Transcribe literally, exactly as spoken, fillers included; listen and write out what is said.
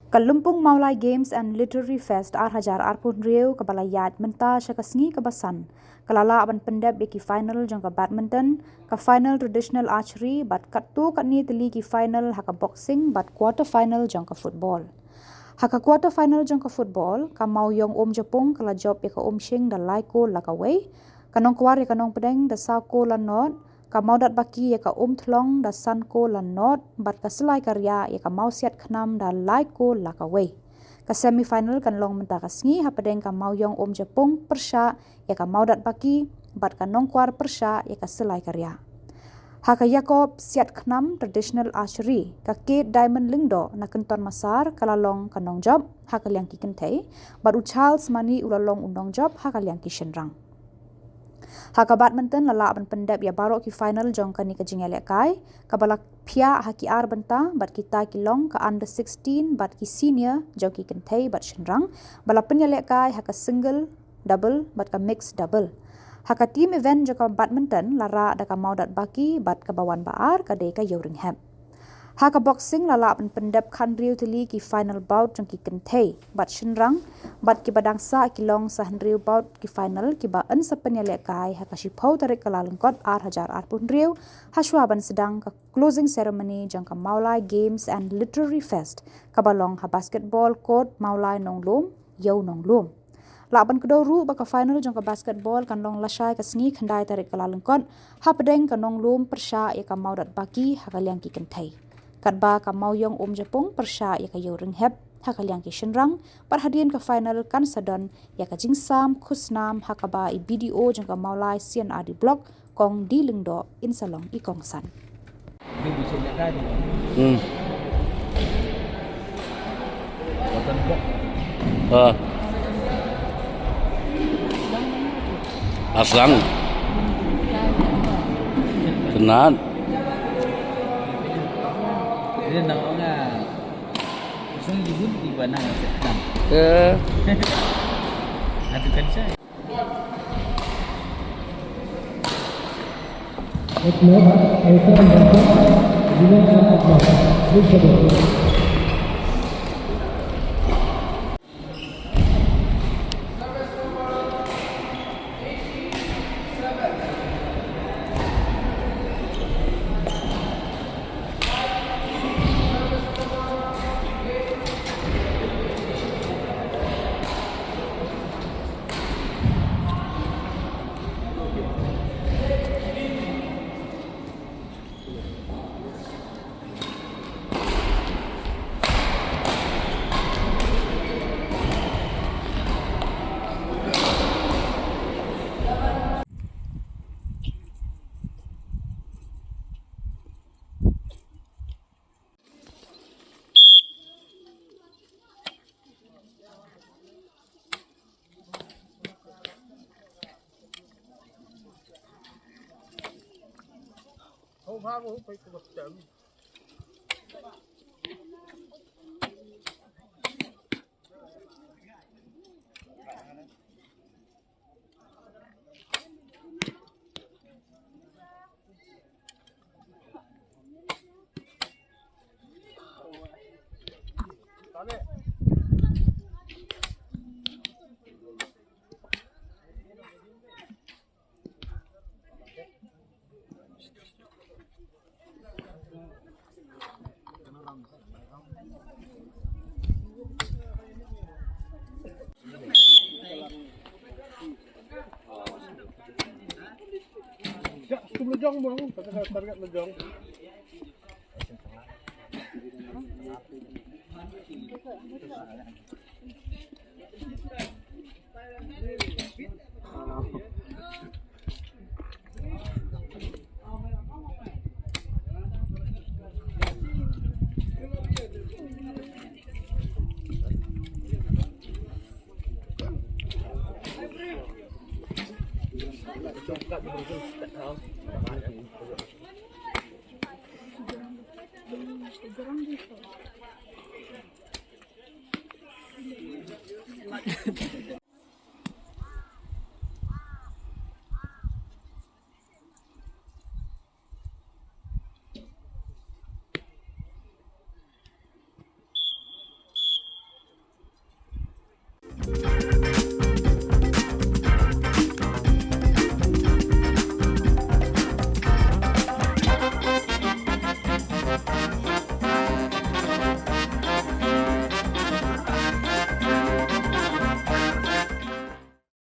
Ka Lympung Mawlai Games and Literary Fest ar hajar arphew hynriew kaba la ïaid mynta sha ka sngi kaba san, ka la lah ban pyndep ïa ki final jong ka badminton, ka final traditional archery, bad katto katne tylli ki final ha ka boxing bad quarter final jong ka football. Ha ka quarter final jong ka football, ka Mawiong Umjapung ka la jop ïa ka Umshing da lai kol la ka wei, ka Nongkwar ïa ka Nongpdeng da saw kol la nod, ka Mawdatbaki ïa ka Umthlong da san kol la nod, bad ka Syllai Kariah ïa ka Mawsiat Khnam da lai kol la ka wei. Ka semi final kan long mynta ka sngi hapdeng ka Mawiong Umjapung pyrshah ïa ka Mawdatbaki, bad ka Nongkwar pyrshah ïa ka Syllai Kariah. Ha ka Jacob Siat Khnam traditional archery, ka Kate Diamond Lyngdoh na Kynton Massar ka la long ka nongjop ha ka liang ki kynthei, bad u Charles Mani u la long u nongjop ha ka liang ki shynrang. Ha ka badminton la lah ban pyndep ïa baroh ki final jong kane ka jingïalehkai, kaba la phiah ha ki ar bynta, bad kita ki long ka under sixteen bad ki senior jong ki kynthei bad shynrang, ba la pynïalehkai ha ka single, double, bad ka mixed double. Ha ka team event jong ka badminton la rah da ka Mawdatbaki bad kaba wan ba ar ka dei ka Ïewrynghep. Ha ka boxing la lah ban pyndep khathynriew tylli ki final bout jong ki kynthei bad shynrang, bad kiba dang sah ki long sa hynriew bout ki final kiba yn sa pynïalehkai ha ka shiphew tarik Kyllalyngkot ar hajar arphew hynriew, hashwa ban sdang ka closing ceremony jong ka Mawlai Games and Literary Fest kaba long ha basketball court Mawlai Nonglum, Ïew Nonglum. Lah ban kdew ruh ba ka final jong ka basketball kan long lashai ka sngi khyndai tarik Kyllalyngkot, hapdeng ka Nonglum pyrshah ïa ka Mawdatbaki ha ka liang ki kynthei, katba ka Mawiong Umjapung pyrshah ïa ka Ïewrynghep ha ka liang ki shynrang, bad hadien ka final kan sa don ïa ka jingsam khusnam ha kaba i B D O jong ka Mawlai C and R D Block, Kong D Lyngdoh, in sa long i kongsan. Hmm. Ah. Aslang. Kenat. Eh. Ya, tu lejong bang, kata target lejong.